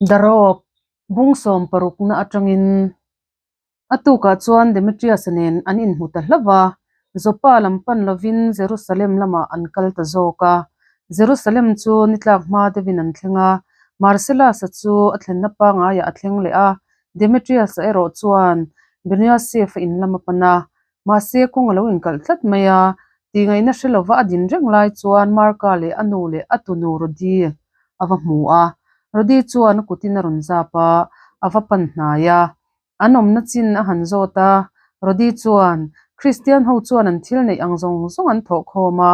Darawk bung sawm parukna atangin a tukah chuan Demetrius-a nen an inhmu ta hlauh va, Joppa lam pan lovin Jerusalem lamah an kal ta zawk a. Jerusalem chu ni tlak hma deuhin an thleng a, Marcellus-a chu a thlenna pangaiah a thleng leh a, Demetrius-a erawh chuan Beniosef-a in lam a pan a, Mahse, kawng a lo inkalh tlat mai a, tihngaihna hre lova a din reng lai chuan Marka leh a nu leh a tunu Rodi a va hmu a. Rodi chuan a kutin a rawn zap a, a va pan hnai a. An awmna chin a han zawt a, Rodi chuan, Kristian ho chuan an thil neih ang zawng zawng an thawh khawm a,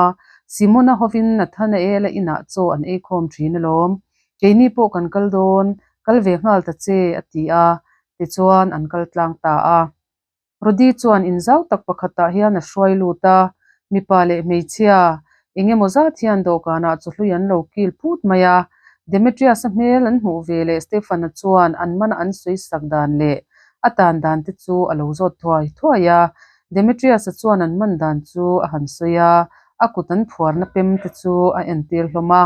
Simona hovin Nathanaela inah chaw an ei khawm thin alawm. Keini pawh kan kal dawn, kal ve nghal ta che, a ti a. Tichuan an kal tlang ta a. Rodi chuan inzau tak pakhatah hian a hruai lut a, mipa leh hmeichhia eng emaw zat hian dawhkanah chawhlui an lo kil phut mai a. Demetrius-a hmel an hmuh ve leh Stefan-a chuan an mana an sawi sak dan leh a tan dan te chu a lo zawt thuai thuai a. Demetrius-a chuan an man dan chu a han sawi a, a kut an phuarna pem te chu a entir hlawm a.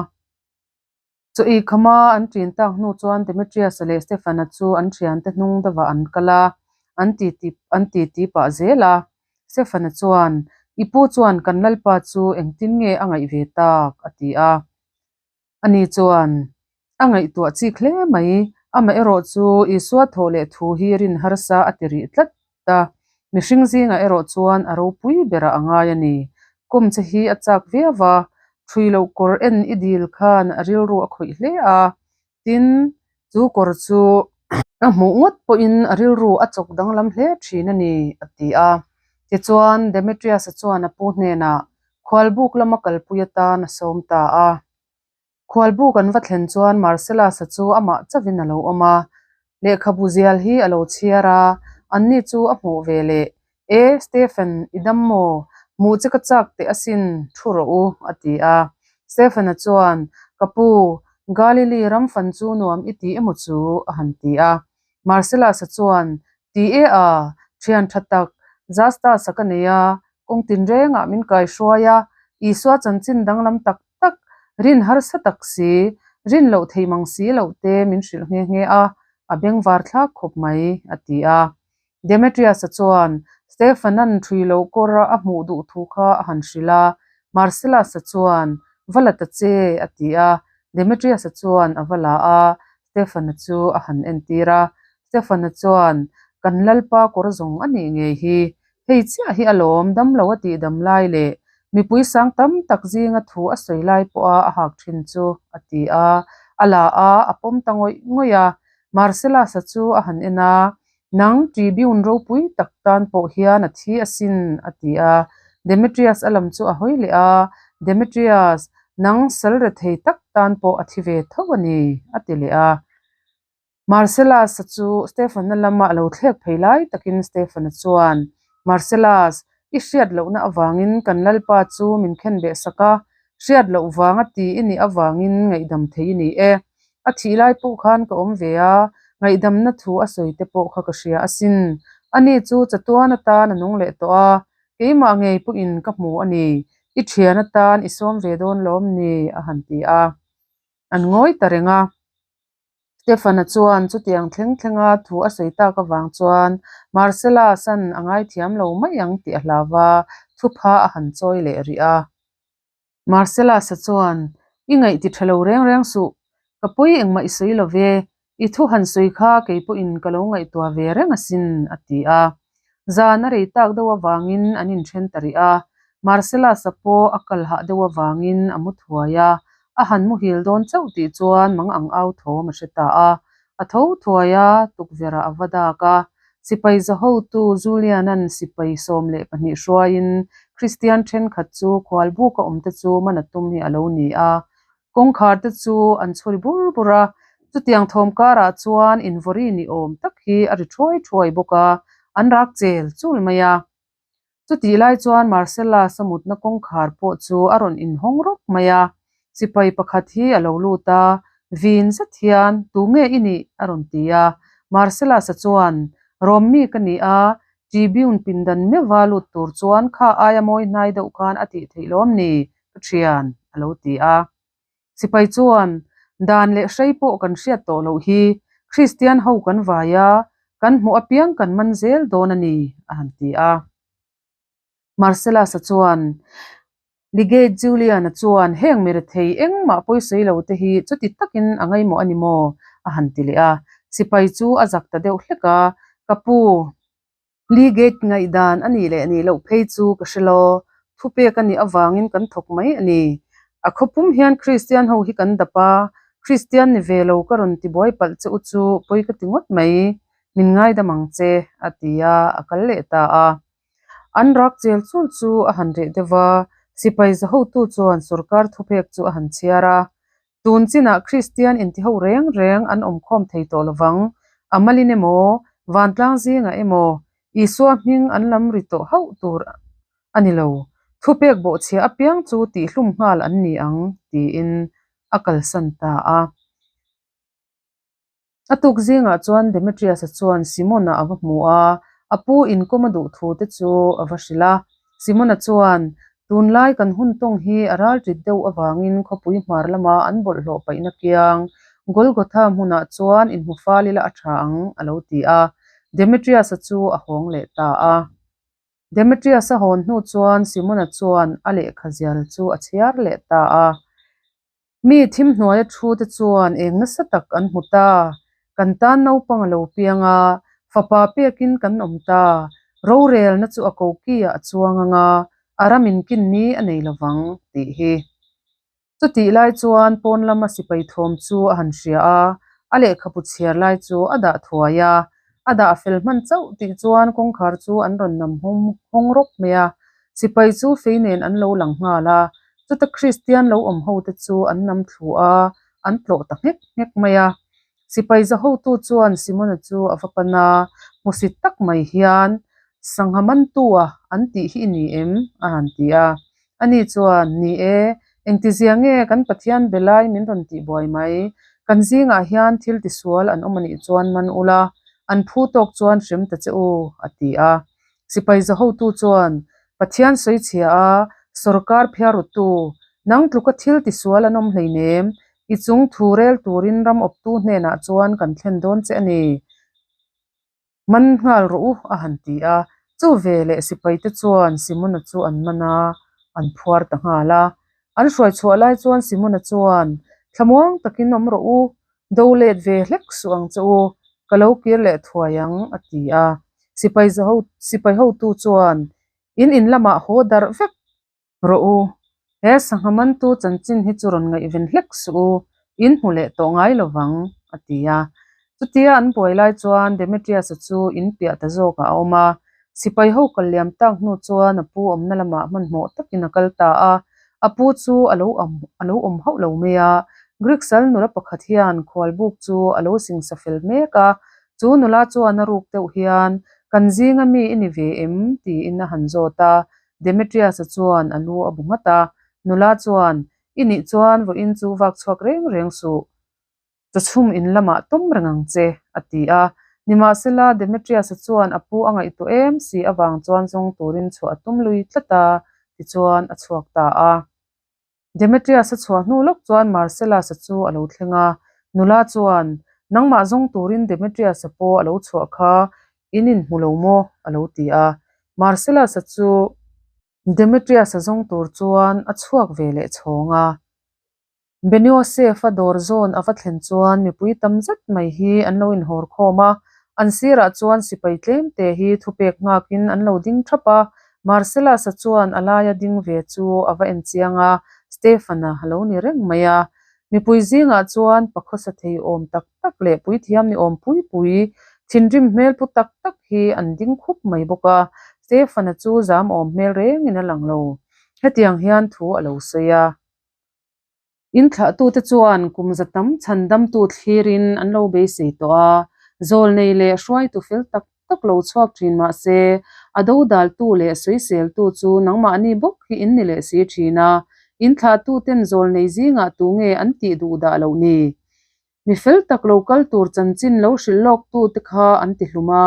Chaw ei khama an ṭin tak hnu chuan Demetrius-a leh Stefan-a chu an ṭhiante hnung deuhah an kal a, an titi an titi pah zel a. Stefan-a chuan, I pu chuan kan Lalpa chu engtin nge a ngaih ve tak? a ti a. Ani chuan, A ngaihtuah chik hle mai, amaherawh chu Isua thawh leh thu hi rin harsa a ti rih tlat ta. Mihring zingah erawh chuan a ropui berah a ngai a ni. Kum che hi a chak viau a, ṭhui loh kawr en i dil khan a rilru a khawih hle a, tin, chu kawr chu a hmuh ngawt pawhin a rilru a chawk danglam hle ṭhin a ni, a ti a. Tichuan, Demetrius-a chuan a pu hnenah khualbuk lama kalpui atan a sawm ta a. Khualbuk an va thlen chuan Marcellus-a chu amah chauhin a lo awm a, lehkhabu zial hi a lo chhiar a, anni chu a hmuh ve leh, E, Stephen, i dam maw? Hmuh che ka chak teh asin, thu rawh u, a ti a. Stephen-a chuan, Ka pu, Galilee ram fan chu nuam i ti emaw chu? a han ti a. Marcellus-a chuan, Ti e a, thian tha tak, Justus-a ka nei a, kawng tinrengah min kaihruai a, Isua chanchin danglam tak tak, rin harsa tak si, rin loh thei mang si loh te min hrilh nghe nghe a, a bengvar thlak khawp mai, a ti a. Demetrius-a chuan Stefan-a'n ṭhui loh kawr a hmuh duh thu kha a han hrilh a, Marcellus-a chuan, Va la ta che, a ti a. Demetrius-a chuan a va la a, Stefan-a chu a han entir a. Stefan-a chuan, Kan Lalpa kawr zawng a nih ngei hi, Hei chiah hi alawm damlo a tih dam lai leh mipui sang tam tak zinga thu a sawi lai pawha a hak thin chu a ti a, a la a, a pawm ta ngawih ngawih a. Marcellus-a chu a han en a, Nang tribune ropui tak tan pawh hian a thi asin a ti a. Demetrius a lam chu a hawi leh a, Demetrius, nang sal rethei tak tan pawh a thi ve tho a ni a ti leh a. Marcellus-a chu Stefan-a lama a lo thlek phei lai takin Stefan-a chuan, Marcellus, i hriat lohna avangin kan Lalpa chu min khen beh sak a, hriat loh vanga ti i nih avangin ngaihdam thei i ni e. A thih lai pawh khan ka awm ve a, ngaihdamna thu a sawi te pawh kha ka hria asin. Ani chu chatuan atan a nung leh tawh a, keimah ngei pawhin ka hmu a ni. I thian atan i sawm ve dawn lawm ni? a han ti a. An ngawi ta reng a. Stefan-a chuan chutiang thleng thlenga thu a sawi tak avang chuan Marcellus-a'n a ngaithiam lo mai ang tih a hlau va, thupha a han chawi leh rih a. Marcellus-a chuan, I ngaih ti tha lo reng reng suh, ka pawi engmah i sawi lo ve, i thu han sawi kha kei pawhin ka lo ngaihtuah ve reng asin, a ti a. Zan a rei tak deuh avangin an inthen ta rih a, Marcellus-a pawh a kal hah deuh avangin a mu thuai a, a han muhil dawn chauh tih chuan mang ang au thawm a hre ta a. A tho thuai a, tukverh-ah a va dak a. Sipai zahotu Julian-a'n sipai 12 hruaiin Kristian thenkhat chu khualbuka awmte chu man a tum hi a lo ni a. Kawngkhar te chu an chhuri bur bur a, chutiang thawm karah chuan invawri ni awm tak hi a ri thuai thuai bawk a, an rak chel chul mai a. Chutih lai chuan Marcella samutna kawngkhar pawh chu a rawn inhawng rawk mai a, sipai pakhat hi a lo lut a, vin zet hian, Tu nge i nih? a rawn ti a. Marcellus-a chuan, Rawmmi ka ni a, Tribune pindan meuha lut tur chuan kha aia mawi hnai deuh khan a tih theih lawm ni? Ka thian, a lo ti a. Sipai chuan, Dan leh hrei pawh kan hriat tawh loh hi. Kristian ho kan vai a, kan hmuh apiang kan man zel dawn a ni, a han ti a. Marcellus-a chuan, Legate Julian-a chuan heng mirethei engmah pawisawi lo te hi chuti takin a ngaimawh a ni maw? a han ti leh a. Sipai chu a zak ta deuh hlek a, Ka pu, Legate ngaihdan a nih leh nih loh phei chu ka hre lo, thupek a nih avangin kan thawk mai a ni. A khawpum hian Kristian ho hi kan dap a, Kristian ni ve lo ka rawn ti buai palh che u chu pawi ka ti ngawt mai, min ngaidam ang che, a ti a, a kal leh ta a. An rak chel chul chu a han reh deuh va, sipai zahotu chuan sorkar thupek chu a han chhiar a. Tun chinah Kristian intiho reng reng an awmkhawm thei tawh lovang, a malin emaw, vantlang zingah emaw, Isua hming an lam ri tawh hauh tur a ni lo. Thupek bawhchhia apiang chu tihhlum nghal an ni ang, tiin a kalsan ta a. A tuk zingah chuan Demetrius-a chuan Simon-a a va hmu a, a pu inkawm a duh thu te chu a va hrilh a. Simon-a chuan, Tunlai kan hun tawng hi a ral rit deuh avangin khawpui hmar lama an bawlhhlawh paihna kiang Golgotha hmunah chuan inhmu fal ila a tha ang, a lo ti a. Demetrius-a chu a hawng leh ta a. Demetrius-a hawn hnu chuan Simon-a chuan a lehkha zial chu a chhiar leh ta a. Mi thim hnuaia thu te chuan eng nasa tak an hmu ta. Kan tan naupang a lo piang a, fapa pekin kan awm ta. Rorelna chu a kokiah a chuang ang a, a ramin kin ni a nei lovang tih hi. Chutih lai chuan pawn lama sipai thawm chu a han hria a, a lehkhabu chhiar lai chu a dah thuai a. A dah fel hman chauh tih chuan kawngkhar chu an rawn nam hawng rawk mai a. Sipai chu fei nen an lo lang nghal a, chuta Kristian lo awm ho te chu an nam thlu a, an tlawh ta nghek nghek mai a. Sipai za hotu chuan Simona chu a va pan a, hmusit tak mai hian, Sangha mantua an tih hi i ni em? a han ti a. Ani chuan, Ni e, engtizia nge kan Pathian be lai min rawn tih buai mai? Kan zingah hian thil tisual an awm anih chuan man ula, an phu tawk chuan hrem ta che u, a ti a. Sipai za hotu chuan, Pathian sawi chhia a, sawrkar phiaruttu, nang tluka thil tisual an awm hleinem, i chung thu rel turin ram awptu hnenah chuan kan thlen dawn che a ni. Man nghal rawh u, a han ti a. Chu veleh sipaite chuan Simona chu an man a, an phuar ta nghal a. An hruai chhuah lai chuan Simona chuan, Thlamuang takin awm rawh u, do let ve hlek suh ang che u, ka lo kir leh thuai ang, a ti a. Sipai sipai hotu chuan, In in lamah haw darh vek rawh u, he sangha mantu chanchin hi chu rawn ngaihven hlek suh u, in hmu leh tawh ngai lo vang, a ti a. Chutia an buai lai chuan Demetrius-a chu in piah ta zawkah a awm a. Sipai ho kal liam tak hnu chuan a pu awmna lamah hmanhmawh takin a kal ta a. A pu chu a lo a lo awm hauh lo mai a. Greek sal nula pakhat hian khualbuk chu a lo singsa fel mek a. Chu nula chuan a ruk deuh hian, Kan zinga mi i ni ve em? tiin a han zawt a. Demetrius-a chuan a lu a bu nghat a. Nula chuan, I nih chuan vawiin chu vak chhuak reng reng suh. Chawchhum in lamah tawm reng ang che, a ti a. Nimahsela, Demetrius-a chuan a pu a ngaihtuah em si avang chuan zawng turin chhuah a tum lui tlat a, tichuan a chhuak ta a. Demetrius-a chhuah hnu lawk chuan Marcellus-a chu a lo thleng a. Nula chuan, Nangmah zawng turin Demetrius-a pawh a lo chhuah kha, in inhmu lo maw? a lo ti a. Marcellus-a chu Demetrius-a zawng tur chuan a chhuak ve leh chhawng a. Beniosef-a dawr zawn a va thlen chuan mipui tam zet mai hi an lo inhawr khawm a, an sirah chuan sipai tlemte hi thupek nghakin an lo ding thap a. Marcellus-a chuan a laia ding ve chu a va en chiang a, Stefan-a a lo ni reng mai a. Mipui zingah chuan pakhawsa thei awm tak tak leh puithiam ni awm pui pui, thinrim hmel pu tak tak hi an ding khup mai bawk a, Stefan-a chu zam awm hmel rengin a lang lo. Hetiang hian thu a lo sawi a. In thlahtute chuan kum za tam chhandamtu thlirin an lo beisei tawh a, zawlnei leh hruaitu fel tak tak lo chhuak thin mah se, a dodaltu leh sawiseltu chu nangmahni bawk hi in ni leh si thin a, in thlahtuten zawlnei zingah tu nge an tih duh dah loh ni? Mi fel tak lo kal tur chanchin lo hrilh lawktu te kha an ti hlum a,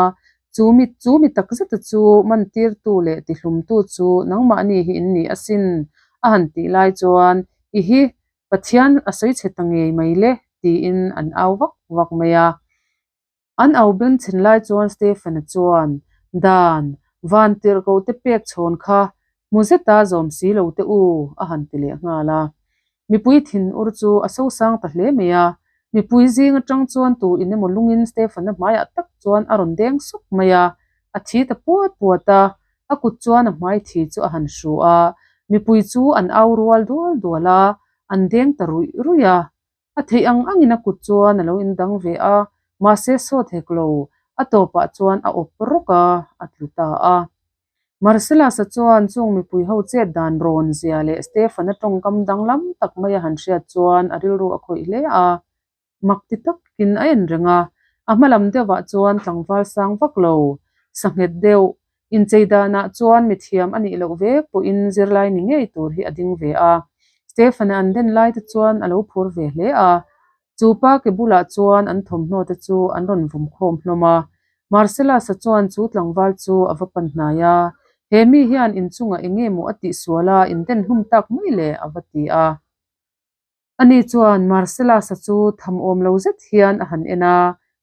chu mi chu mi tak zeta chu mantirtu leh ti hlumtu chu nangmahni hi in ni asin, a han tih lai chuan, I hi, Pathian a sawi chhe ta ngei mai le, tiin an au vak vak mai a. An au bengchhin lai chuan Stephen-a chuan, Dan, vantirhkoh te pek chhawn kha hmu zeta zawm si lo teh u, a han ti leh nghal a. Mipui thinur chu a sosang ta hle mai a, mipui zing atang chuan tu in emaw lungin Stephen-a hmaiah tak chuan a rawn deng sawk mai a, a thi ta puat puat a, a kut chuan a hmai thi chu a han hru a, mipui chu an au rual dual dual a, an deng ta ruih ruih a. A theih ang angin a kut chuan a lo indang ve a, mahse sawt hek lo, a tawpah chuan a awp rawk a, a tlu ta a. Marcellus-a chuan chung mipui ho chet dan rawn zia leh Stefan-a tawngkam danglam tak mai a han hriat chuan a rilru a khawih hle a, mak ti takin a en reng a. A hma lam deuhah chuan tlangval sang vak lo, sanghet deuh, inchei danah chuan mithiam a nih loh vek pawhin zirlai ni ngei tur hi a ding ve a. Stefan-a an den lai te chuan a lo phur ve hle a. Chu pa ke bulah chuan an thawmhnaw te chu an rawn vum khawm hlawm a. Marcellus-a chuan chu tlangval chu a va pan hnai a, He mi hian inchungah eng nge maw a tihsual a, in den hlum tak mai le? a va ti a. Ani chuan Marcellus-a chu tham awm lo zet hian a han en a,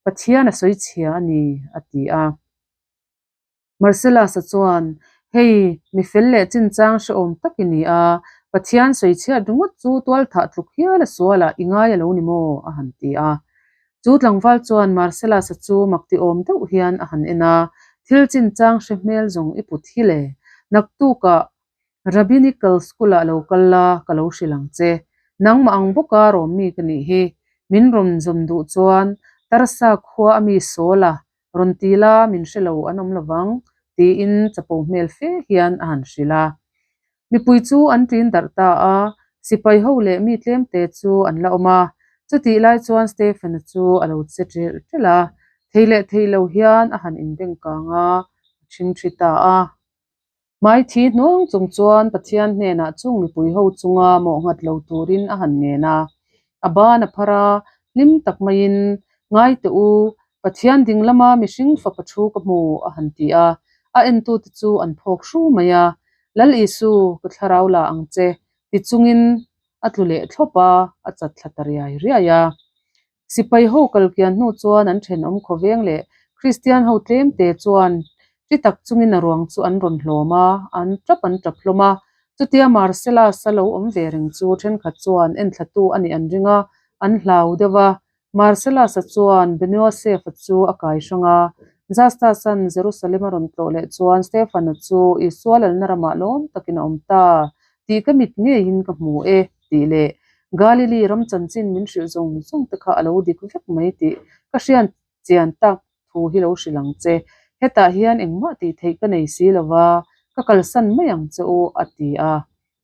Pathian a sawi chhia a ni, a ti a. Marcellus-a chuan, Hei, mi fel leh chinchang hrehawm tak i ni a, Pathian sawi chhiat ringawt chu tualthah tluk hial a sualah i ngai a lo ni maw? a han ti a. Chu tlangval chuan Marcellus-a chu makti awm deuh hian a han en a, Thil chinchang hre hmel zawng i put hi le. Naktukah Rabbinical School-ah lo kal la, ka lo hrilh ang che. Nangmah ang bawka rawm mi ka nih hi. Min rawn zawm duh chuan Tarsa khua a mi Saul-a rawn ti la, min hre lo an awm lovang, tiin chapo hmel fe hian a han hrilh a. Mipui chu an ṭin darh ta a, sipai ho leh mi tlemte chu an la awm a. Chutih lai chuan Stephen-a chu a lo che ṭelh ṭelh a, thei leh thei lo hian a han inbengkang a, a ṭhingṭhi ta a. Hmaithi hnuang chung chuan Pathian hnenah chung mipui ho chunga mawh nghat lo turin a han ngen a. A ban a phar a, hlim tak maiin, Ngai teh u, Pathian ding lama mihring fapa thu ka hmu, a han ti a. A entute chu an phawk hru mai a. Lal Isu, ka thlarau la ang che, ti chungin a tlu leh thlawp a, a chat thla ta riai riai a. Sipai ho kal kian hnu chuan an thenawm khawveng leh Kristian ho tlemte chuan ti tak chungin a ruang chu an rawn hlawm a, an tap an tap hlawm a. Chutia Marcellus-a lo awm ve reng chu thenkhat chuan enthlatu a nih an ring a, an hlau deuh a. Marcellus-a chuan Benoasef-a chu a kai hrang a. Justus-a'n Jerusalem a rawn tlawh leh chuan Stefan-a chu Isua lalna ramah lawm takin a awm ta tih ka mit ngeiin ka hmu e. tih leh Galili ram chanchin min hrilh zawng zawng te kha a lo dik vek mai tih ka hriat chian tak thu hi lo hrilh ang che. Hetah hian engmah tih theih ka nei si lo va, ka kalsan mai ang che u, a ti a,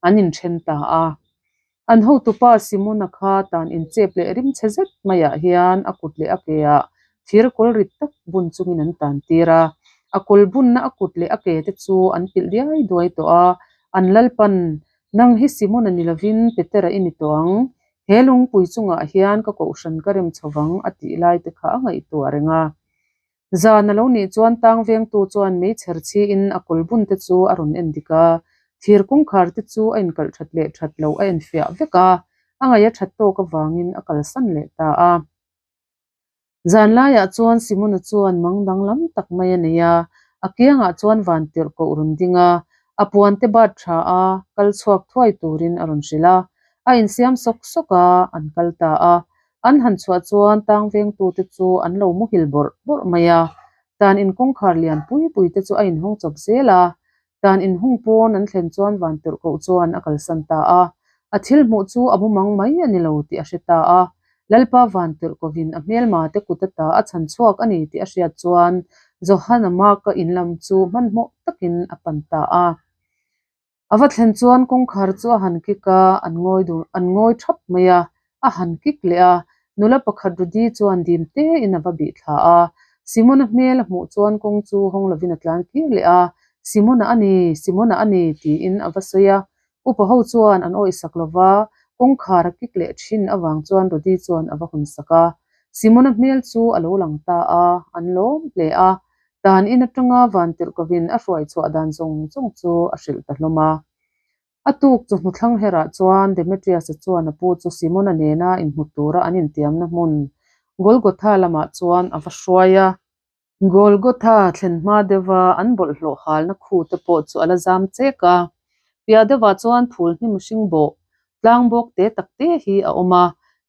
an inthen ta a. An hotupa Simona kha tan inchep leh rimchhe zet maiah hian a kut leh a ke ah thir kawl rit tak bun chungin an tan tir a. A kawl bunna a kut leh a ke te chu an pilh diai duai tawh a, an lalpan Nang hi Simona ni lovin Petera i ni tawh ang, he lungpui chungah hian ka kohhran ka rem chho vang a tih lai te kha a ngaihtuah reng a. Zan a lo nih chuan tang vengtu chuan meichher chhiin a kawl bun te chu a rawn en dik a, thir kawngkhar te chu a inkalh that leh that loh a enfiah vek a, a ngaih a that tawk avangin a kalsan leh ta a. Zan laiah chuan Simona chuan mang danglam tak mai a nei a, a kiangah chuan van tirh koh rawn ding a, a puan te bat tha a, kal chhuak thuai turin a rawn hrilh a. A insiam sawk sawk a, an kal ta a. An han chhuah chuan tang vengtute chu an lo muhil bawrh bawrh mai a, tan in kawngkhar lian pui pui te chu a inhawng chawp zel a, Dan inhung pawn an thlen chuan Vantirhkoh chuan a kalsan ta a. A thil hmuh chu a bumang mai a ni lo tih a hre ta a. Lalpa Vantirhkohin a hmelma te kut ata a chhan chhuak a ni tih a hriat chuan Johana Mark-a in lam chu hmanhmawh takin a pan ta a. A va thlen chuan kawngkhar chu a han kik a, an ngawi dun an ngawi thap mai a. A han kik leh a, nula pakhat Rudi chuan dim tein a va bih thla a. Simona hmel a hmuh chuan kawng chu hawng lovin a tlan kir leh a, Simona a ni, Simona a ni, tiin a va sawi a. Upa ho chuan an awih sak lova, kawngkhar a kik leh thin avang chuan Rudi chuan a va hawn sak a. Simona hmel chu a lo lang ta a, an lawm hle a. Dan in atanga Vantirhkovin a hruai chhuah dan zawng zawng chu a hrilh ta hlawm a. A tuk chawhnu thlang herah chuan Demetrius-a chuan a pu chu Simona nena inhmu tura an intiamna hmun Golgotha lamah chuan a va hruai a. Golgotha thlen hma deuha an bawlhhlawh halna khu te pawh chu a la zam chek a. Piah deuhah chuan phul hnim hring bawh tlang bawk te tak te hi a awm a.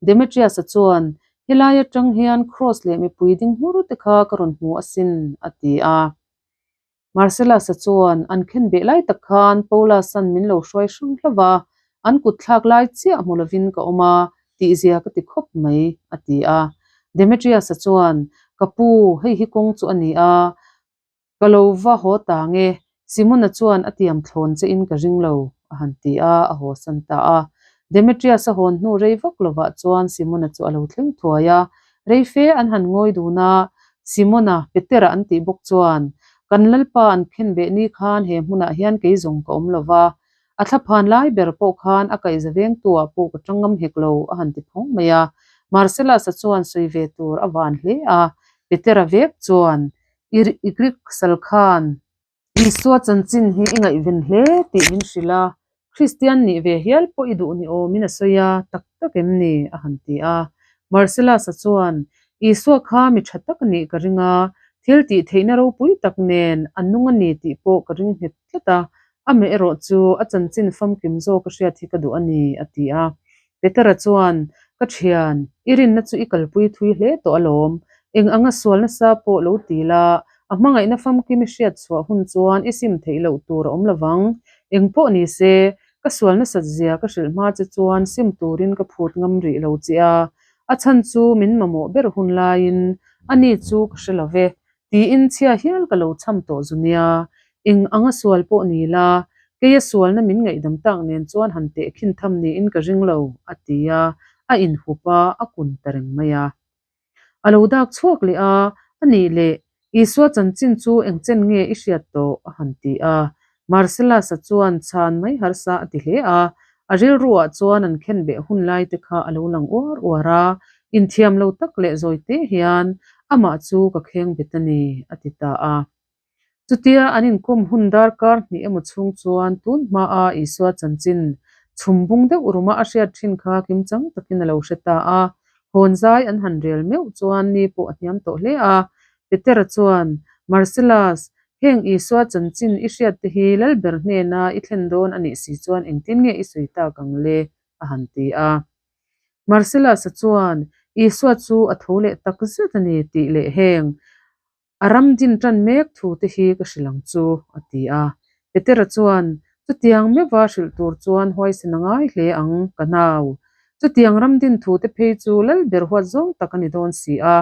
Demetrius-a chuan, Helai atang hian Kraws leh mipui ding hmur te kha ka rawn hmu asin, a ti a. Marcellus-a chuan an khen beh lai tak khan Paulus-a'n min lo hruai hrang hlauh a, an kut thlak lai chiah hmu lovin ka awm a, tihzia ka ti khawp mai, a ti a. Demetrius-a chuan, Ka pu, hei hi kawng chu a ni a, ka lo va haw ta nge, Simona chuan a tiam thlawn che in ka ring lo, a han ti a, a haw san ta a. Demetrius-a hawn hnu rei vak lovah chuan Simona chu a lo thleng thuai a, Rei fe an han ngawi dun a, Simona, Petera an tih bawk chuan, Kan Lalpa an khen beh ni khan he hmunah hian kei zawng ka awm lo va, a thlaphan lai ber pawh khan a kaihza vengtuah pawh ka tang ngam hek lo, a han ti phawng mai a. Marcellus-a chuan sawi ve tur a van hle a, Petera vek chuan, I Greek sal khan Isua chanchin hi i ngaihven hle tih min hrilh a, Kristian nih ve hial pawh i duh ni awmin a sawi a, tak tak em ni? a han ti a. Marcellus-a chuan, Isua kha mi tha tak nih ka ring a, thil tih theihna ropui tak nen a nung a ni tih pawh ka ring nghet tlat a, amah erawh chu a chanchin famkim zawk a hriat hi ka duh a ni, a ti a. Petera chuan, Ka thian, i rinna chu i kalpui thui hle tawh alawm. Eng anga sual nasa pawh lo ti la, a hmangaihna famkim i hriat chhuah hun chuan i sim theih loh tur a awm lovang. Eng pawh ni se, ka sual nasat zia ka hrilh hma che chuan sim turin ka phut ngam rih lo che a. A chhan chu min mamawh ber hun laiin ani chu ka hre lo ve. Tiin chhia hial ka lo cham tawh zu nia, eng anga sual pawh ni la, keia sualna min ngaihdam tak nen chuan han tehkhin tham niin ka ring lo, a ti a, a inhup a, a kun ta reng mai a. A lo dak chhuak leh a, A nih leh, Isua chanchin chu eng chen nge i hriat tawh? a han ti a. Marcellus-a chuan chhan mai harsa a ti hle a, a rilruah chuan an khen beh hun lai te kha a lo lang uar uar a, inthiam lo tak leh zawi te hian amah chu ka kheng bet a ni, a ti ta a. Chutia an inkawm hun darkar hnih emaw chhung chuan tun hmaa Isua chanchin chhum bung deuh ruma a hriat thin kha kimchang takin a lo hre ta a, hawn zai an han rel meuh chuan ni pawh a hniam tawh hle a. Petera chuan, Marcellus, Heng Isua chanchin i hriat te hi Lalber hnena i thlen dawn a nih si chuan engtin nge i sawi tak ang le? a han ti a. Marcellus-a chuan Isua chu a tho leh tak zet a ni tih leh heng a ram din tan mek thu te hi ka hrilh ang chu a ti a. Petera chuan chutiang meuha hrilh tur chuan huaisen a ngai hle ang ka nau. Chutiang ram din thu te phei chu Lalber huat zawng tak a ni dawn si a,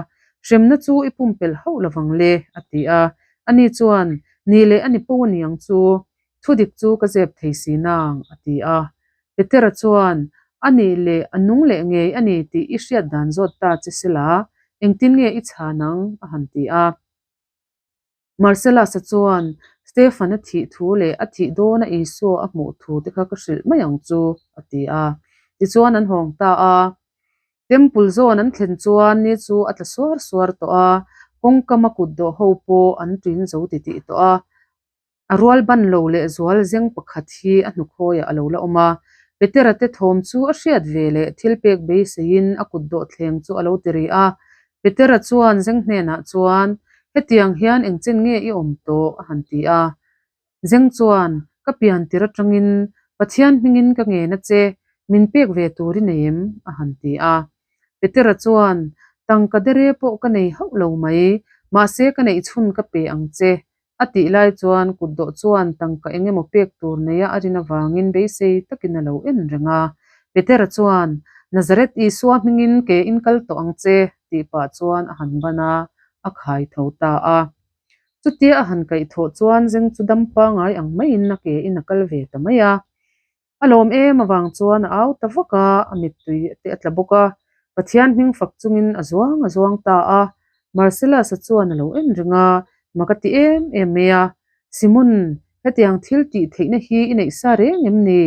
hremna chu i pumpelh hauh lovang le, a ti a. Ani chuan, Ni leh a ni po a ni ang chu, thudik chu ka zep thei si nang, a ti a. Petera chuan, A nih leh a nung leh ngei a ni tih i hriat dan zawt ta che sela, engtin nge i chhan ang? a han ti a. Marcellus-a chuan Stefan-a thih thu leh a thih dawna Isua a hmuh thu te kha ka hrilh mai ang chu, a ti a. Tichuan an hawng ta a. Temple zawn an thlen chuan ni chu a tla suar suar tawh a, kawngkama kutdawh ho pawh an ṭin zo titih tawh a. A rual ban lo leh zual zeng pakhat hi a hnukhawiah a lo la awm a. Petera te thawm chu a hriat ve leh thil pek beiseiin a kut dawh thleng chu a lo ti ri a. Petera chuan zeng hnenah chuan, Hetiang hian engchen nge i awm tawh? a han ti a. Zeng chuan, Ka pian tir atangin Pathian hmingin ka ngen a che, min pek ve tur i nei em? a han ti a. Petera chuan, Tangka dere pawh ka nei hauh lo mai, mahse ka neih chhun ka pe ang che, A tih lai chuan kutdawh chuan tangka eng emaw pek tur neia a rin avangin beisei takin a lo en reng a. Petera chuan, Nazareth Isua hmingin ke in kal tawh ang che, tih pah chuan a han ban a, a khai tho ta a. Chutia a han kaih thawh chuan zeng chu dam pangai ang maiin a ke in a kal ve ta mai a. A lawm em avang chuan a au ta vak a, a mittui te a tla bawk a. Pathian hming fak chungin a zuang a zuang ta a. Marcellus-a chuan a lo en reng a, Mak a ti em em mai a. Simon, hetiang thil tih theihna hi i neih sa reng em ni?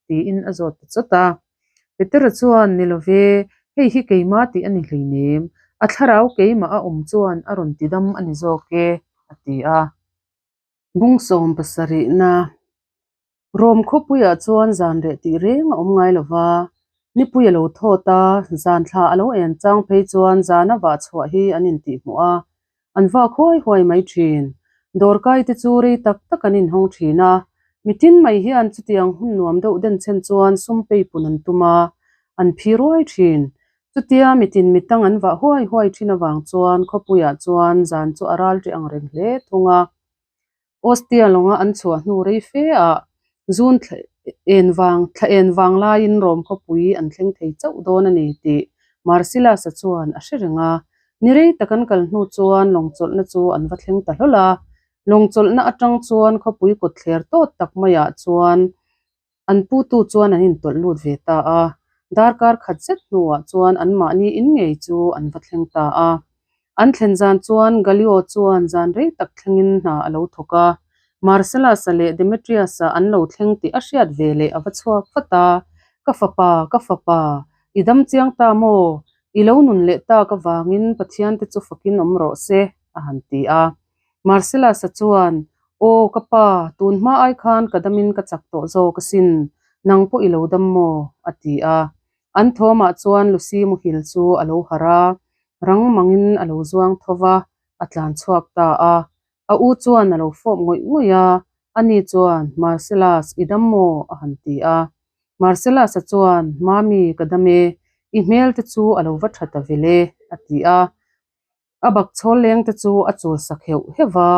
tiin a zawt ta chawt a. Petera chuan, Ni lo ve, hei hi keimah tih a ni hleinem. A thlarau keimah a awm chuan a rawn tidam a ni zawk e, a ti a. Bung sawm pasarihna. Rom khawpuiah chuan zan reh tih reng a awm ngai lo va, nipui a lo thawt a, zan thla a lo en chang phei chuan zana vah chhuah hi an intihhmuh a, an vak huai huai mai thin. Dawrkai te chu rei tak tak an inhawng thin a, mitin mai hian chutiang hun nuam deuh denchhen chuan sum peipun an tum a, an phi ruai thin. Chutia mitin mitang an vah huai huai thin avang chuan khawpuiah chuan zan chu a ral ṭi ang reng hle thung a. Ostia lawnga an chhuah hnu rei fe ah June thla en vang thla en vang laiin Rom khawpui an thleng thei chauh dawn a ni tih Marcellus-a chuan a hre reng a. Ni rei tak an kal hnu chuan lawng chawlhna chu an va thleng ta hlawl a. Lawng chawlhna atang chuan khawpui kawtthler tawt tak maiah chuan An putu chuan an intawlh lut ve ta a, darkar khat zet hnuah chuan anmahni in ngei chu an va thleng ta a. An thlen zan chuan Gallio chuan zan rei tak thlengin hna a lo thawk a, Marcellus-a leh Demetrius-a an lo thleng tih a hriat ve leh a va chhuak vat a, Ka fapa, ka fapa, i dam chiang ta maw? I lo nun leh tak avangin Pathian te chu fakin awm rawh se, a han ti a. Marcellus-a chuan, Aw, ka pa, tun hma ai khan ka damin ka chak tawh zawk asin, nang pawh i lo dam maw? a ti a. An thawmah chuan Lucy muhil chu a lo harh a, rang mangin a lo zuang tho va, a tlan chhuak ta a. A u chuan a lo fawp ngawih ngawih a, ani chuan, Marcellus, i dam maw? a han ti a. Marcellus-a chuan, Mami, ka dam e, i hmel te chu a lo va tha ta vel e, a ti a. A bak chhawl leng te chu a chul sak heuh heuh va,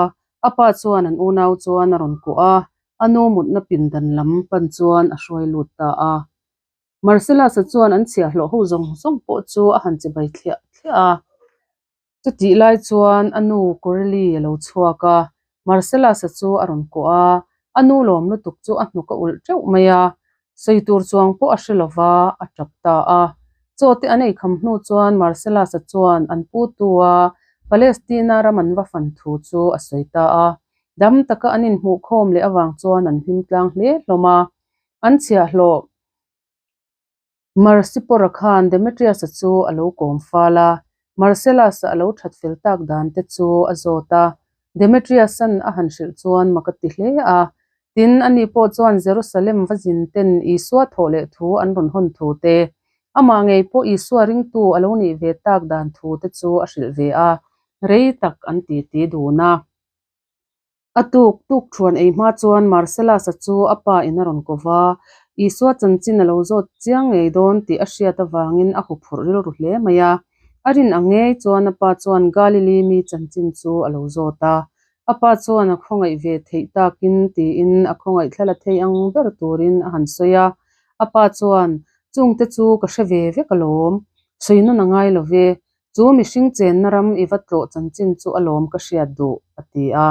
a pa chuan an unau chuan a rawn kuah a, a nu mutna pindan lam pan chuan a hruai lut ta a. Marcellus-a chuan an chhiahhlawh ho zawng zawng pawh chu a han chibai thliah thliah a. Chutih lai chuan a nu Coralie a lo chhuak a, Marcellus-a chu a rawn kuah a, a nu lawm lutuk chu a hnuk a ulh teuh mai a, sawi tur chuang pawh a hre lo va, a tap ta a. Chaw te an eikham hnu chuan Marcellus-a chuan an pu tu a Palestina ram an va fan thu chu a sawi ta a. Dam taka an inhmuhkhawm leh avang chuan an hlim tlang hle hlawm a, an chhiahhlawh. Marcipora khan Demetrius-a chu a lo kawm fal a, Marcellus-a a lo that fel tak dan te chu a zawt a. Demetrius-a'n a han hrilh chuan mak a ti hle a. Tin, ani pawh chuan Jerusalem va zin ten Isua thawh leh thu an rawn hawn thu te, amah ngei pawh Isua ringtu a lo nih ve tak dan thu te chu a hrilh ve a, rei tak an titi dun a. A tuk tuk thuan ei hma chuan Marcellus-a chu a pa in a rawn ko va, Isua chanchin a lo zawt chiang ngei dawn tih a hriat avangin a huphurh rilru hle mai a. A rin ang ngei chuan a pa chuan Galili mi chanchin chu a lo zawt a. A pa chuan a khawngaih ve theih takin tiin a khawngaih thla la thei ang ber turin a han sawi a. A pa chuan, Chungte chu ka hre ve vek alawm, sawi nawn a ngai lo ve, Chu mihring chenna ram i va tlawh chanchin chu a lawm ka hriat duh, a ti a.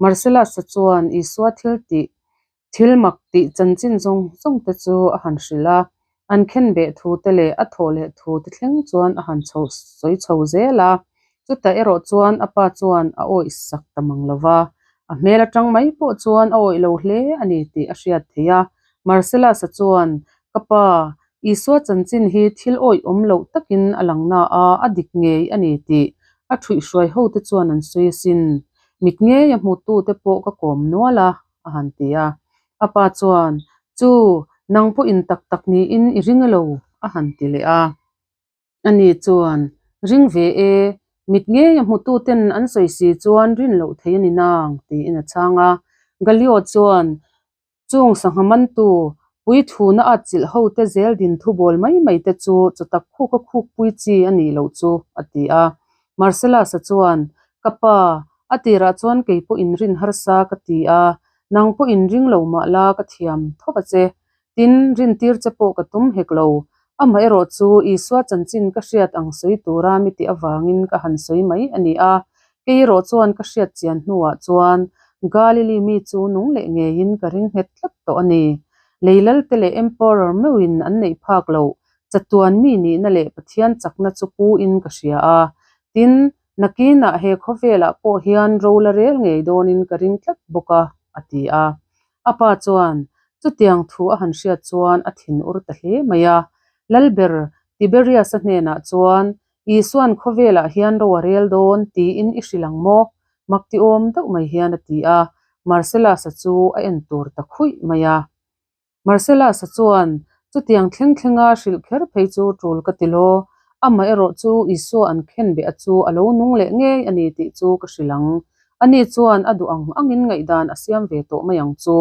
Marcellus-a chuan Isua thil tih, thil mak tih chanchin zawng zawng te chu a han hrilh a, an khenbeh thu te leh a thawh leh thu te thleng chuan a han chho sawi chho zel a. Chutah erawh chuan a pa chuan a awih sak ta mang lo va, a hmel atang mai pawh chuan a awih lo hle a ni tih a hriat theih a. Marcellus-a chuan, Ka pa, Isua chanchin hi thil awih awm loh takin a lang na a, a dik ngei a ni tih a ṭhuihhruai hote chuan an sawi asin. Mit ngei a hmutute pawh ka kawm nual a, a han ti a. A pa chuan, Chu, nang pawhin tak tak niin i ring elo? a han ti leh a. Ani chuan, Ring ve e, mit ngei a hmututen an sawi si chuan rin loh thei a ni nang, tiin a chhang a. Galio chuan, Chung sangha mantu, puithuna at chilh hote zel din thu bawl mai mai te chu chawtak khuk a khuk pui chi a nih loh chu, a ti a. Marcellus-a chuan, Ka pa, a tirah chuan kei pawh inrin harsa ka ti a, nang pawh inring lo mah la ka thiam thawp a che. Tin, rintir che pawh ka tum hek lo. Amaherawh chu Isua chanchin ka hriat ang sawi tura mi tih avangin ka han sawi mai a ni a. Kei erawh chuan ka hriat chian hnuah chuan Galili mi chu nung leh ngeiin ka ring nghet tlat tawh a ni. Lei lalte leh Emperor meuhin an neih phak loh chatuan mi nihna leh Pathian chakna chu pu in ka hria a. Tin, nakinah he khawvelah pawh hian ro la rel ngei dawnin ka ring tlat bawk a, a ti a. A pa chuan chutiang thu a han hriat chuan a thin ur ta hle mai a. Lalber Tiberius-a hnenah chuan, Isua'n khawvelah hian ro a rel dawn tiin i hrilh ang maw? Makti awm deuh mai hian a ti a, Marcellus-a chu a en tur ta khuih mai a. Marcellus-a chuan, Chutiang thleng thlenga hrilh kher phei chu tul ka ti law, amaherawh chu Isua an khenbeh a chu a lo nung leh ngei a ni tih chu ka hrilh ang. Ani chuan a duh ang angin ngaihdan a siam ve tawh mai ang chu.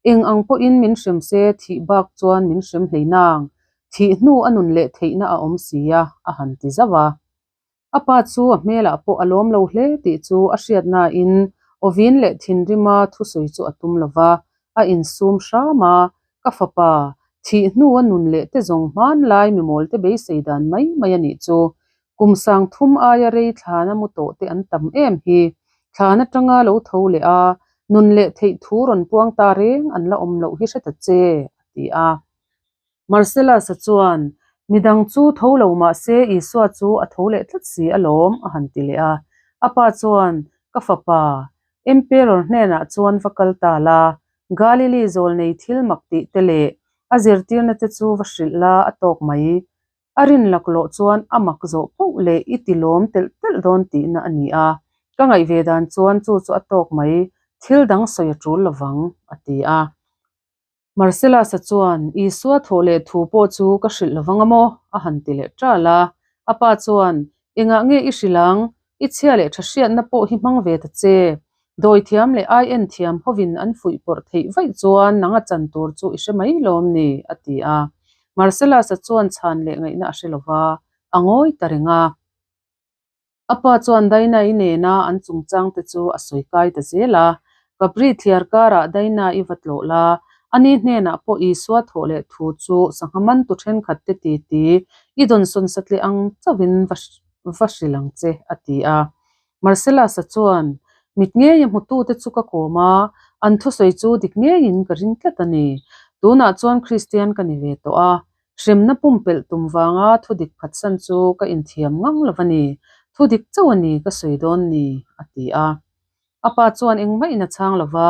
Eng ang pawhin min hrem se thih bak chuan min hrem hlei nang. Thih hnu a nun leh theihna a awm si a, a han ti zauh a. A pa chu a hmelah pawh a lawm lo hle tih chu a hriatnain awvin leh thinrima thusawi chu a tum lo va, a insum hram a, Ka fapa, thih hnua nun leh te zawng hmanlai mimawlte beisei dan mai mai a nih chu. Kum sang thum aia rei thlana mu tawh te an tam em hi. Thlan atanga lo tho leh a, nun leh theih thu rawn puang ta reng an la awm loh hi hre ta che, a ti a. Marcellus-a chuan, Midang chu tho lo mah se Isua chu a tho leh tlat si alawm, a han ti leh a. A pa chuan, Ka fapa, Emperor hnenah chuan va kal ta la, Galili zawlnei thil mak tih te leh a zirtirna te chu va hrilh la a tawk mai. A rin laklawh chuan a mak zawh poh leh i ti lawm telh telh dawn tihna a ni a, ka ngaih ve dan chuan chu chu a tawk mai, thil dang sawi a tul lovang, a ti a. Marcellus-a chuan, Isua thawh leh thu pawh chu ka hrilh lovang a maw? a han ti leh ṭal a. A pa chuan, Engah nge i hrilh ang? I chhia leh ṭha hriatna pawh hi hmang ve ta che. Dawi thiam leh ai en thiam hovin an fuih pawrh theih vaih chuan nang a chan tur chu i hre mai lawm ni? a ti a. Marcellus-a chuan chhan leh ngaihna a hre lova, a ngawi ta reng a. A pa chuan Daina-i nena an chungchang te chu a sawi kai ta zel a, Capri thliar karah Daina-i va tlawh la, ani hnenah pawh Isua thawh leh thu chu sangha mantu thenkhat te titi i dawnsawn satliah ang chauhin va va hrilh ang che, a ti a. Marcellus-a chuan, Mit ngeia hmutute chu ka kawm a, an thusawi chu dik ngeiin ka ring tlat a ni. Tunah chuan Kristian ka ni ve tawh a, Hremna pumpelh tum vanga thudik phatsan chu ka inthiam ngang lo a ni, thudik chauh a ni ka sawi dawn ni, a ti a. A pa chuan engmah in a chhang lo va,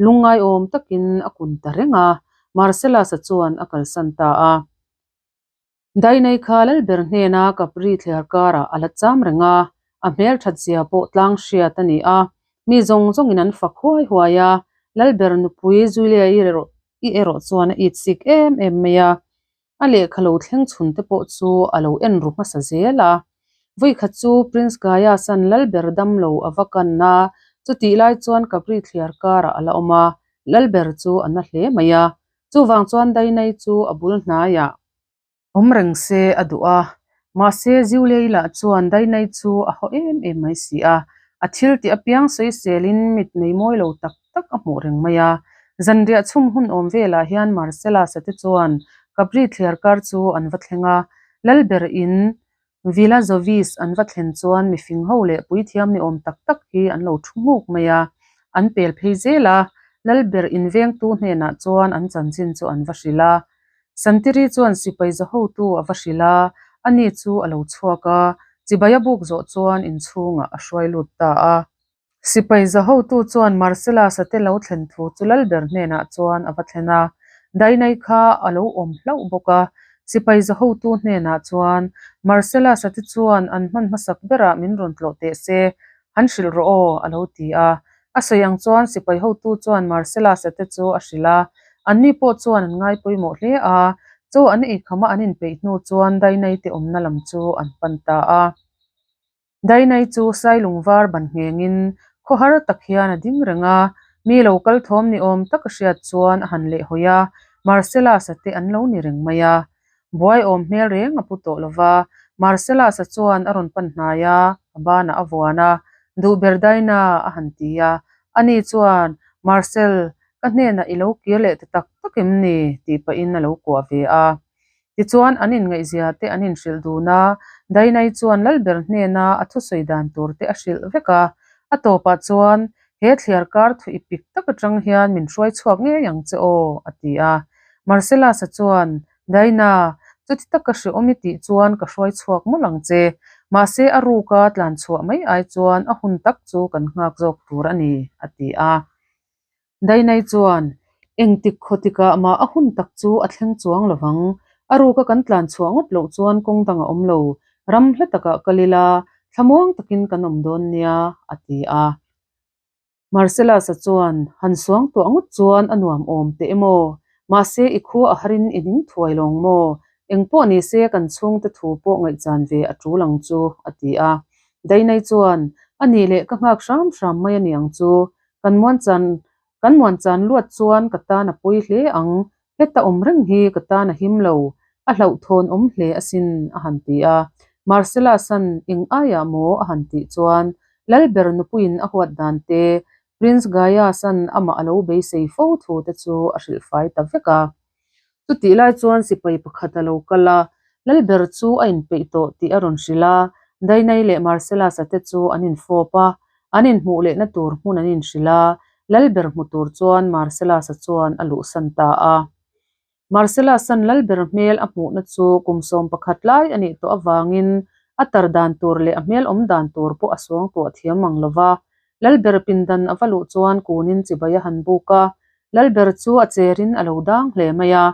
lungngai-awm takin a kun ta reng a, Marcellus-a chuan a kalsan ta a. Dainei kha Lalber hnena Capri thliar karah a la cham reng a, a hmelthat zia pawh tlang hriat a ni a, mi zawng zawngin an fak huai huai a, Lalber nupui Julia-i I erawh chuan a it sik em em mai a, a lehkha lo thleng chhun te pawh chu a lo en ru hmasa zel a. Vawikhat chu Prince Gaius-a'n Lalber damlo a va kan a, chutih lai chuan Capri thliar karah a la awm a, Lalber chu a na hle mai a, chuvang chuan Dainai chu a bul hnaiah Awm reng se a duh a, mahse Ziulei lah chuan Dainai chu a haw em em mai si a, a thil tih apiang sawiselin mit nei mawi lo tak tak a hmuh reng mai a. Zanriah chhum hun awm velah hian Marcellus-a te chuan Capri thliar kar chu an va thleng a, Lalber in Villa Jovis an va thlen chuan mifing ho leh puithiam ni awm tak tak hi an lo thu nghuk mai a, an pel phei zel a, Lalber invengtu hnenah chuan an chanchin chu an va hrilh a. Santiri chuan sipai za hotu a va hrilh a, ani chu a lo chhuak a, chibai a buk zawh chuan inchhungah a hruai lut ta a. Sipai za hotu chuan Marcellus-a te lo thlen thu chu Lalber hnenah chuan a va thlen a, Dainai kha a lo awm hlauh bawk a. Sipai za hotu hnenah chuan, Marcellus-a te chuan an hman hmasak berah min rawn tlawh teh se, han hrilh rawh aw, a lo ti a. A sawi ang chuan sipai hotu chuan Marcellus-a te chu a hrilh a, anni pawh chuan an ngai pawimawh hle a, chaw an eikhama an inpeih hnu chuan Dainai te awmna lam chu an pan ta a. Dainai chu Sailung var ban nghengin khawhar tak hian a ding reng a, mi lo kal thawm ni awm tak a hriat chuan a han leh hawi a, Marcellus-a te an lo ni reng mai a. Buai awm hmel reng a pu tawh lo va, Marcellus-a chuan a rawn pan hnai a, a banah a vuan a, Duhber Daina a han ti a, ani chuan, Marcel, ka hnenah i lo kir leh ta tak tak em ni? tih pahin a lo kuah ve a. Tichuan, an inngaihzia te an inhrilh dun a, Dainai chuan Lalber hnena a thusawi dan tur te a hrilh vek a. A tawpah chuan, He thliar kar thu i pik tak atang hian min hruai chhuak ngei ang che aw, a ti a. Marcellus-a chuan, Daina, chuti taka hrehawm i tih chuan ka hruai chhuak mawlh ang che. Mahse, a ruka tlan chhuah mai ai chuan a hun tak chu kan nghak zawk tur a ni, a ti a. Dainai chuan, Engtik khaw tikah mah a hun tak chu a thleng chuang lo vang. A ruka kan tlan chhuah ngawt loh chuan kawng dang a awm lo. Ram hla takah kal ila, thlamuang takin kan awm dawn nia, a ti a. Marcellus-a chuan, Han suang tuah ngawt chuan a nuam awm teh emaw? Mahse i khua a harin i ning thuai lawng maw? Engpawh nise kan chhungte thu pawh ngaihchan ve a tul ang chu, a ti a. Dainai chuan, A nih leh ka nghak hram hram mai a ni ang chu. Kan muanchan kan muanchan luat chuan ka tan a pawi hle ang. Heta awm reng hi ka tan a him lo. A hlauhthawn awm hle asin, a han ti a. Marcellus-a'n eng aiah maw a han tih chuan Lalber nupuiin a huat dan te, Prince Gaius-a'n amah a lo beisei fo thu te chu a hrilhfai ta vek a. Chutih lai chuan sipai pakhat a lo kal a, Lalber chu a inpeih tawh tih a rawn hrilh a, Dainai leh Marcellus-a te chu an infawp a, an inhmuh lehna tur hmun an inhrilh a, Lalber hmu tur chuan Marcellus-a chuan a luhsan ta a. Marcellus-a'n Lalber hmel a hmuhna chu kum 11 lai a nih tawh avangin a tar dan tur leh a hmel awm dan tur pawh a suangtuah thiam mang lo va. Lalber pindan a va luh chuan kunin chibai a han buk a, Lalber chu a cherin a lo dang hle mai a,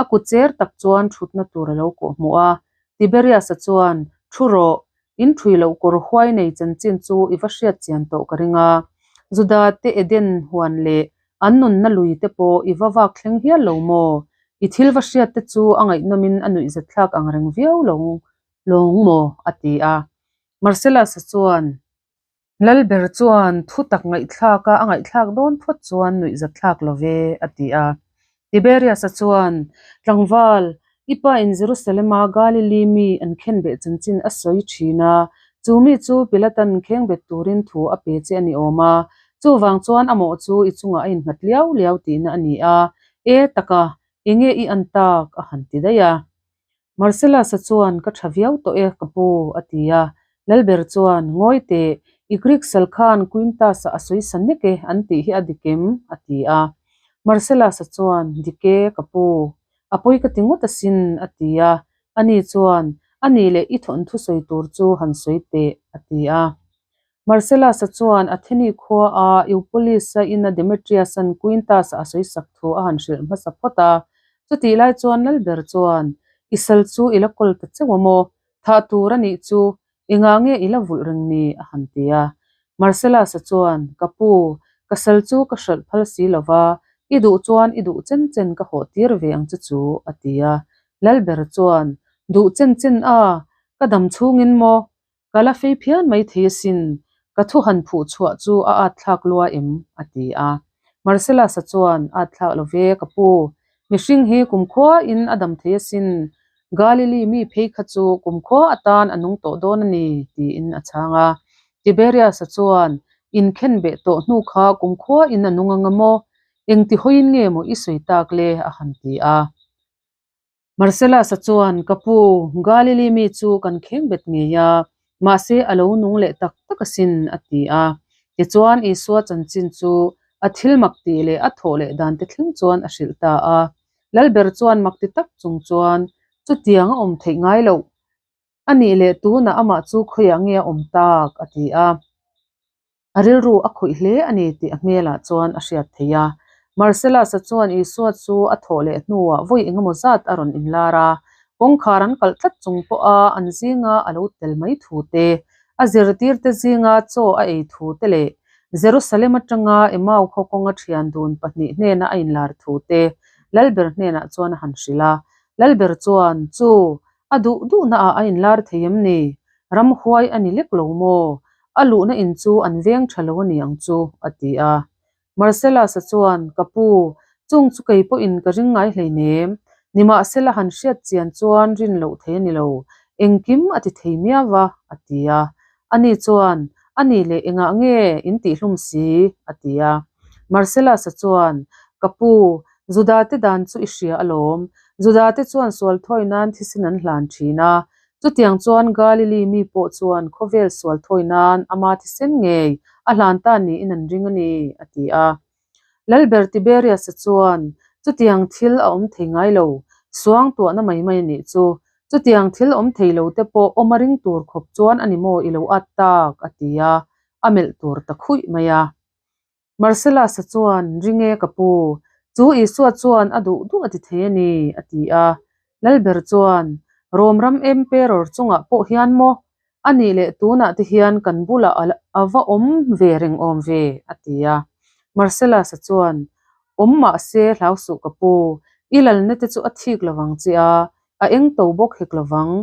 a kut cher tak chuan thutna tur a lo kawhhmuh a. Tiberius-a chuan, Thu rawh, in thui loh kawr huai nei chanchin chu i va hriat chian tawh ka ring a. Juda te Eden huan leh an nunna lui te pawh i va vak thleng hial lo maw? I thil va hriat te chu a ngaihnawmin a nuihzatthlak ang reng viau lo lawng maw? a ti a. Marcellus-a chuan, Lalber chuan thu tak ngaihthlak a, a ngaihthlak dawn phawt chuan nuihzatthlak lo ve, a ti a. Tiberius-a chuan, Tlangval, i pa in Jerusalem-a Galili mi an khenbeh chanchin a sawi thin a, chu mi chu Pilatan khengbet turin thu a pe che a ni awm a, chuvang chuan a mawh chu i chungah a innghat liau liau tihna a ni a, e taka, enge i an tak? a han ti daih a. Marcellus-a chuan, Ka tha viau tawh e, ka pu, a ti a. Lalber chuan, Ngawi teh, i Greek sal khan Quintus-a a sawi sa nek e an tih hi a dik em? a ti a. Marcellus-a chuan, Dik e, ka pu. A pawi ka ti ngawt asin, a ti a. Ani chuan, A nih leh i thawnthu sawi tur chu han sawi teh, a ti a. Marcellus-a chuan Atheni khua a Eupolis-a ina Demetrius-a'n Quintus-a a sawisak thu a han hrilh hmasa phawt a. Chutih lai chuan Lalber chuan, I sal chu i la kawl ta chauh a maw? Thah tur a nih chu, engah nge i la vulh reng ni? a han ti a. Marcellus-a chuan, Ka pu, ka sal chu ka hralh phal si lo va, i duh chuan i duh chen chen ka hawh tir ve ang che chu, a ti a. Lalber chuan, Duh chen chen a, ka dam chhungin maw? Ka la fei phian mai thei asin, ka thu han phuh chhuah chu a at thlak lua em? a ti a. Marcellus-a chuan, At thlak lo ve, ka pu. Mihring hi kumkhuain a dam thei asin, Galili mi phei kha chu kumkhua atan a nung tawh dawn a ni, tiin a chhang a. Tiberius-a chuan, Inkhen beh tawh hnu kha kumkhuain a nung anga maw? Engti hawiin nge maw i sawi tak le? a han ti a. Marcellus-a chuan, Ka pu, Galili mi chu kan kheng bet ngei a, mahse a lo nung leh tak tak asin, a ti a. Tichuan Isua chanchin chu a thil mak tih leh a thawh leh dan te thleng chuan a hrilh ta a. Lalber chuan mak ti tak chung chuan, Chutiang a awm theih ngai loh. A nih leh tunah amah chu khawiah nge a awm tak? a ti a. A rilru a khawih hle a ni tih a hmelah chuan a hriat theih a. Marcellus-a chuan Isua chu a thawh leh hnuah vawi engemaw zat a rawn inlar a, kawngkhar an kalh tlat chung pawha an zinga a lo tel mai thu te, a zirtirte zinga chaw a ei thu te leh Jerusalem atanga Emau khaw kawnga thian dun pahnih hnena a inlar thu te Lalber hnenah chuan a han hrilh a. Lalber chuan, Chu, A duh duhnaah a inlar thei em ni? Ramhuai a ni lek lo maw? A luhna in chu an veng tha lo a ni ang chu, a ti a. Marcellus-a chuan, Ka pu, chung chu kei pawhin ka ring ngai hleinem. Nimahsela han hriat chian chuan rin loh thei a ni lo. Engkim a ti thei miau va, a ti a. Ani chuan, A nih leh engah nge in tihhlum si? a ti a. Marcellus-a chuan, Ka pu, Judate dan chu i hria alawm. Judate chuan sual thawi nan thisen an hlan thin a. Chutiang chuan Galili mi pawh chuan khawvel sual thawi nan ama thisen ngei a hlan ta niin an ring a ni, a ti a. Lalber Tiberius-a chuan, Chutiang thil a awm thei ngai lo, suangtuahna mai mai a nih chu. Chutiang thil awm thei lo te pawh awm a ring tur khawp chuan a ni maw i lo at tak, a ti a, a melh tur ta khuih mai a. Marcellus-a chuan, Ring e ka pu, chu Isua chuan a duh duh a ti thei a ni, a ti a. Lalber chuan, Rom ram Emperor chungah pawh hian maw? A nih leh tunah te hian kan bulah a va awm ve reng awm ve, a ti a. Marcellus-a chuan, Awm mahse hlau suh ka pu, I lalna te chu a thik lovang che a, a eng to bawk hek lovang.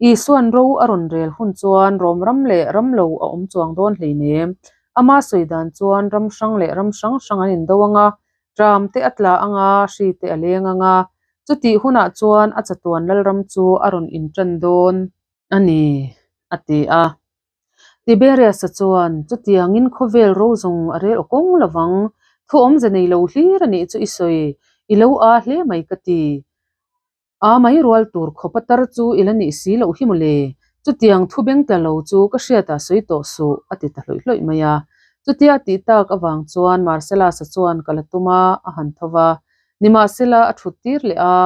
Isua'n ro a rawn rel hun chuan Rom ram leh ram lo a awm chuang dawn hleinem. Ama sawi dan chuan ram hrang leh ram hrang hrang an indo ang a, tram te a tla ang a, hri te a leng ang a. Chutih hunah chuan a chatuan lalram chu a rawn inṭan dawn a ni, a ti a. Tiberius-a chuan, Chutiangin khawvel ro zawng a rel aw kawng lovang, thu awmze nei lo hlir a nih chu i sawi, i lo aa hle mai ka ti. Aa mai rual tur khawp a tar chu i la nih si loh hi mawle, chutiang thu beng tla lo chu ka hriatah sawi tawh suh, a ti ta hlawih hlawih mai a. Chutia tih tak avang chuan Marcellus-a chuan kal a tum a, a han tho va. Nimahsela a thut tir leh a,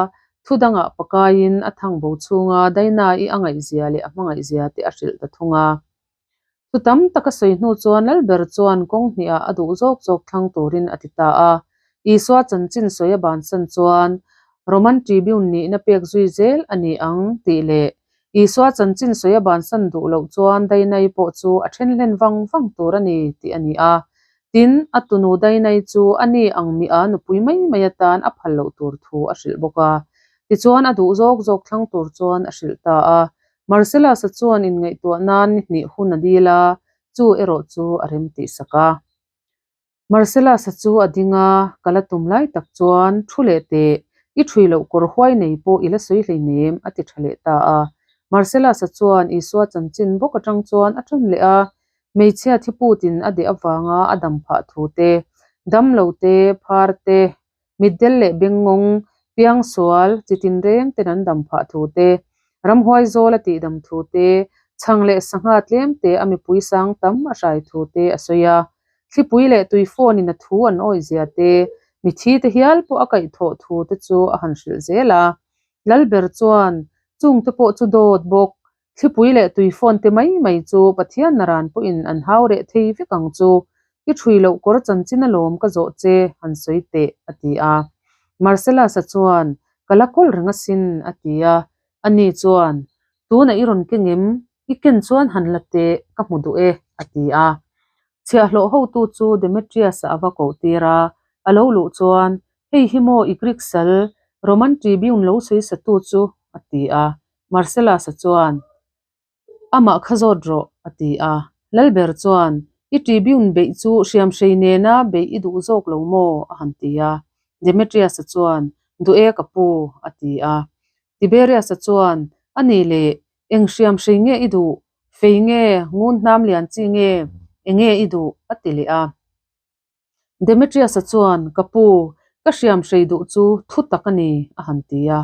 Thu dangah pakaiin a thang bo chhunga Daina-i a ngaihzia leh a hmangaihzia te a hrilh ta thung a. Thu tam tak a sawi hnu chuan Lalber chuan kawng hnihah a duh zawk zawk thlang turin a ti ta a. Isua chanchin sawi a bansan chuan Roman Tribune nihna pek zui zel a ni ang tih leh Isua chanchin sawi a bansan duh loh chuan Dainai pawh chu a then hlen vang vang tur a ni tih a ni a. Tin, a tunu Dainai chu a ni ang mi a nupui mai mai atan a phal loh tur thu a hrilh bawk a. Tichuan a duh zawk zawk thlang tur chuan a hrilh ta a. Marcellus-a chuan inngaihtuah nan ni hnih hun a dil a, chu erawh chu a remtih sak a. Marcellus-a chu a ding a, ka la tum lai tak chuan thu leh teh, i ṭhui loh kawr huai nei pawh i la sawi hleinem, a ti ṭha leh ta a. Marcellus-a chuan Isua chanchin bawk aṭang chuan a ṭan leh a, hmeichhia thiputin a deh avanga a dam phah thu te, damlo te, phar te, Mitdel leh bengngawng, piangsual, chi tinreng ten an dam phah thu te, ramhuai zawl a tihdam thu te, chhang leh sangha tlem te a mipui sang tam a hrai thu te a sawi a. Thlipui leh tui phone in a thu an awih zia te, mithi te hial pawh a kaihthawh thu te chu a han hrilh zel a. Lalber chuan, Chungte pawh chu dawt bawk, Thlipui leh tui phone te mai mai chu Pathian naran pawhin an hau reh thei vek ang chu. I ṭhui loh kawr chanchin alawm ka zawh che, han sawi teh, a ti a. Marcellus-a chuan, Ka la kawl reng asin, a ti a. Ani chuan, Tunah i rawn keng em? I ken chuan han la teh, ka hmu duh e, a ti a. Chhiahhlawh hotu chu Demetrius-a a va koh tir a, a lo luh chuan, Hei hi maw i Greek sal, Roman Tribune lo sawi satu chu? a ti a. Marcellus-a chuan, Amah kha zawt rawh, a ti a. Lalber chuan, I Tribune beih chu hriamhrei nena beih i duh zawk lo maw? a han ti a. Demetrius-a chuan, Duh e ka pu, a ti a. Tiberius-a chuan, A nih leh, eng hriamhrei nge i duh? Fei nge, ngun hnam lian chi nge, enge i duh? a ti leh a. Demetrius-a chuan, Ka pu, ka hriam hrei duh chu thu tak a ni, a han ti a.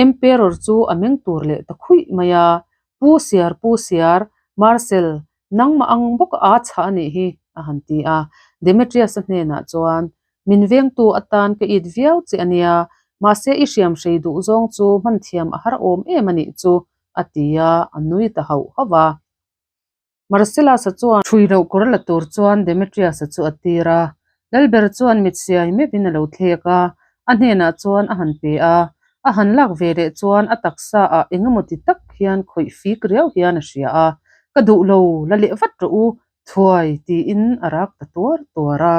Emperor chu a meng tur leh ta khuih mai a, Pu Siar, Pu Siar, Marcel, nangmah ang bawk a chhah a nih hi, a han ti a. Demetrius-a hnenah chuan, Min vengtu atan ka it viau che a nia, mahse i hriam hrei duh zawng chu hman thiam a har awm em a nih chu, a ti a, a nui ta hauh hauh a. Marcellus-a chuan ṭhui loh kawr la tur chuan Demetrius-a chu a tir a. Lalber chuan mit siai meuhin a lo thlek a, a hnenah chuan a han pe a. A han lak ve leh chuan a taksa ah eng emaw ti tak hian khawih fik riau hian a hria a, Ka duh lo, la leh vat rawh u, thuai, tiin a rak ta tuar tuar a.